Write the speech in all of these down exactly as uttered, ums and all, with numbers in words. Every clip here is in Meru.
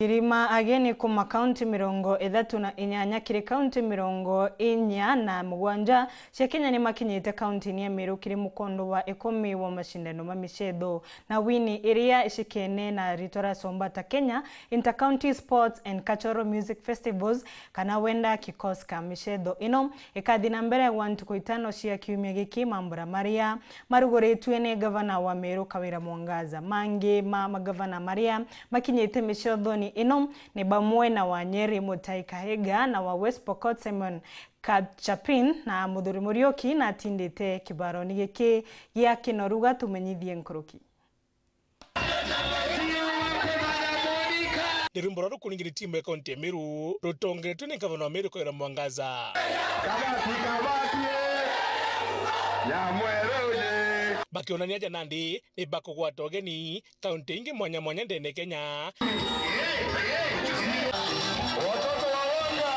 Irima ageni kuma kaunti mirongo ithatu na inyanya kiri kaunti mirongo inya na mugwanja cia Kenya ni makinyite kaunti-ini ya Meru kiri mukondo wa ikumi wa macindano ma micetho na wini iria icikene na ritwa ria Sombata Kenya Inter-County Sports and Cultural Music Festivals, kana wenda KICOSCA. Micetho ino ikathi na mbere gwa ntuku itano cia kiumia giki, mambura maria maruguritue ni gavana wa Meru Kawira Mwangaza. Mangi ma magavana maria makinyite micethoni ino ni bamwe na wa Nyeri Mutahi Kahiga na wa West Pokot Simon Kachapin, na Muthuri Muriuki na atindite kibaroni giki gia Kinoru. Gatumenyithie nkuruki. Ni rwimbo ruria rukuringire timu ya kaunti ya Meru rutongeretwe ni gavana wa Meru Kawira Mwangaza. Kabati, kabati, eh, ya mweru, eh. Bakionania aja nandi ni bakugwata ugeni kaunti ingi mwanya mwanya ndene Kenya. Watoto wa Wanga.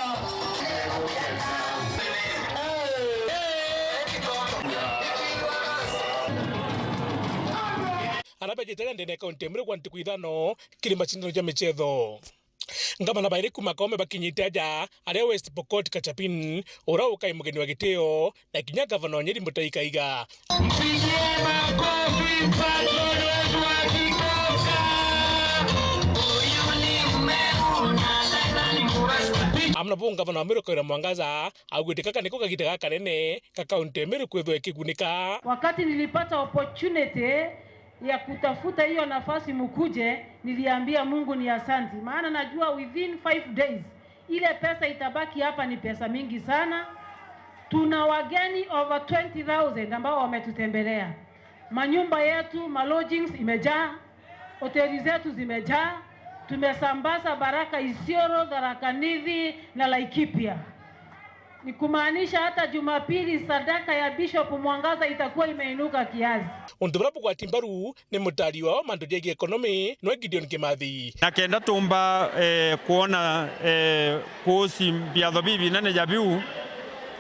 Aria bejite aria ndene kaunti ya Meru gwa ntuku ithano kiri macindano ja micetho. Ngavana bairi kuma Kaome bakinyite aja, aria West Pokot Kachapin, uria ukai mugeni wa gitio, na kinya gavana wa Nyeri Mutahi Kahiga. Mpigie makofi mpaka watu wa Kikoka. Huyu ni Mmeru na tena ni Mrasta. Amwe nabo ngavana wa Meru Kawira Mwangaza augite gaka niko kagita gakanene ka kaunti ya Meru kwithwa ikigunika. Wakati nilipata opportunity ya kutafuta hiyo nafasi mkuje, niliambia Mungu ni asanti, maana najua within five days ile pesa itabaki hapa ni pesa mingi sana. Tuna wageni over twenty thousand ambao wametutembelea. Manyumba yetu, ma lodgings imejaa, hoteli zetu zimejaa, tumesambaza baraka Isiolo, Tharaka Nithi na Laikipia. Ni kumaanisha hata Jumapili sadaka ya Bishop Mwangaza itakuwa imeinuka kiasi. Untu buria bugwati mbaru ni mutari wao mantu jegie economy, nwe Gideon Kimathi. Na kenda tumba, eh, kwona, eh, kuusi mbiatho bibinene ja biu,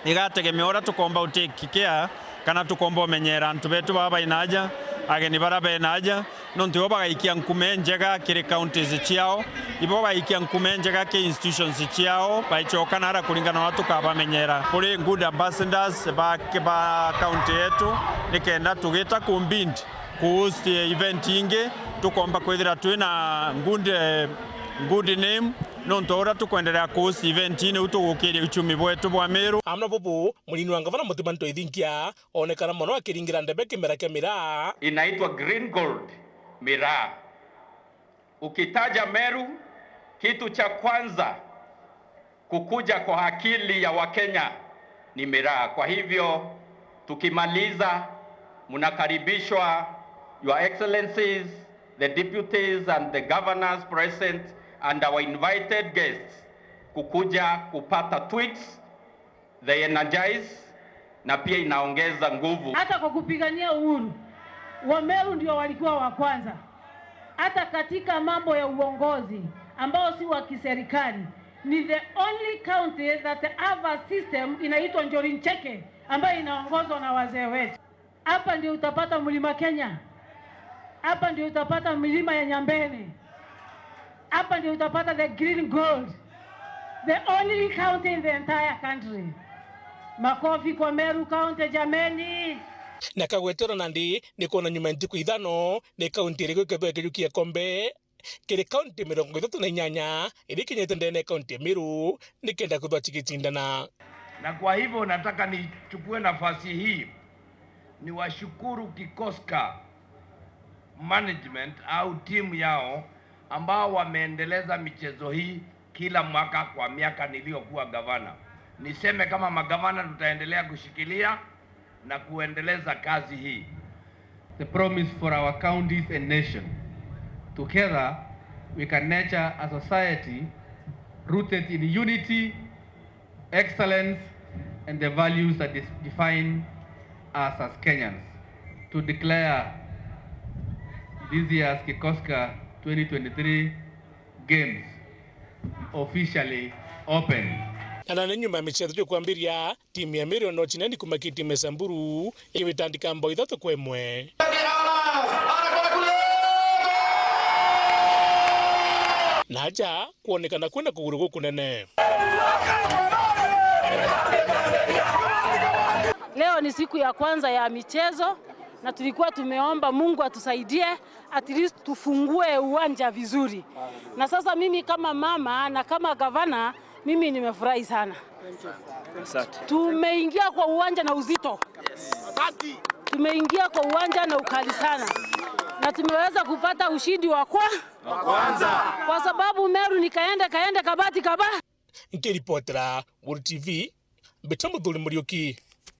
igategemea uria tukomba utake care, kana tukomba umenyera antu betu baba bainaja, ageni baria benaja, nontu ibo bagaikia nkume njega kiri counties ciao, ibo bagaikia nkume njega ki institutions ciao, baicoka nara kuringana na uria tukabamenyera. Kuri good ambassadors ba, ba county yetu, nikenda tugita kumbid kuhost event ingi, tukomba kwithira twina good, eh, good name, nontu uria tukwenderea kuhost event ii niu tugukiria uchumi bwetu bwa Meru. Amwe na bubu, munini wa ngavana Mutuma M'Ethingia, onekana mono akiringira ndebe kimera kia miraa. Inaitwa Green Gold miraa. Ukitaja Meru, kitu cha kwanza kukuja kwa akili ya Wakenya ni miraa. Kwa hivyo, tukimaliza, mnakaribishwa, Your Excellencies, the deputies and the governors present and our invited guests, kukuja kupata twigs, they energize na pia inaongeza nguvu. Hata kwa kupigania uhuru, Wameru ndio walikuwa wa kwanza. Hata katika mambo ya uongozi ambao si wa kiserikali, ni the only county that have a system inaitwa Njuri Ncheke ambayo inaongozwa na wazee wetu. Hapa ndio utapata Mlima Kenya. Hapa ndio utapata milima ya Nyambene. Hapa ndio utapata the green gold. The only county in the entire country. Makofi kwa Meru County, jameni. Na kagwetero nandi ni kwona nyuma ya ntuku ithano ni kaunti iriku ikethwa ikijukia kombe kiri kaunti mirongo ithatu na inyanya iria ikinyite ndene ya kaunti ya Meru nikenda kwithwa cigicindana. Na kwa hivyo nataka nichukue nafasi hii niwashukuru KICOSCA management au timu yao ambao wameendeleza michezo hii kila mwaka kwa miaka niliyokuwa gavana. Niseme kama magavana tutaendelea kushikilia na kuendeleza kazi hii. The promise for our counties and nation. Together, we can nurture a society rooted in unity, excellence, and the values that dis-, define us as Kenyans. To declare this year's KICOSCA twenty twenty-three Games officially open. Na nani nyuma ya michezo jukwambiria, timu ya Meru no chineni kuma ki timu ya Samburu iwitandika mbao ithatu kwa imwe. na aja kwonekana kwina kuguru gukunene. Leo ni siku ya kwanza ya michezo na tulikuwa tumeomba Mungu atusaidie at least tufungue uwanja vizuri, na sasa mimi kama mama na kama gavana, mimi nimefurahi sana. Tumeingia kwa uwanja na uzito, tumeingia kwa uwanja na ukali sana, na tumeweza kupata ushindi wa kwa kwa sababu Meru ni kaende kaende, kabati kaba. Nkiripotera Guru T V, mbita Muthuri Muriuki.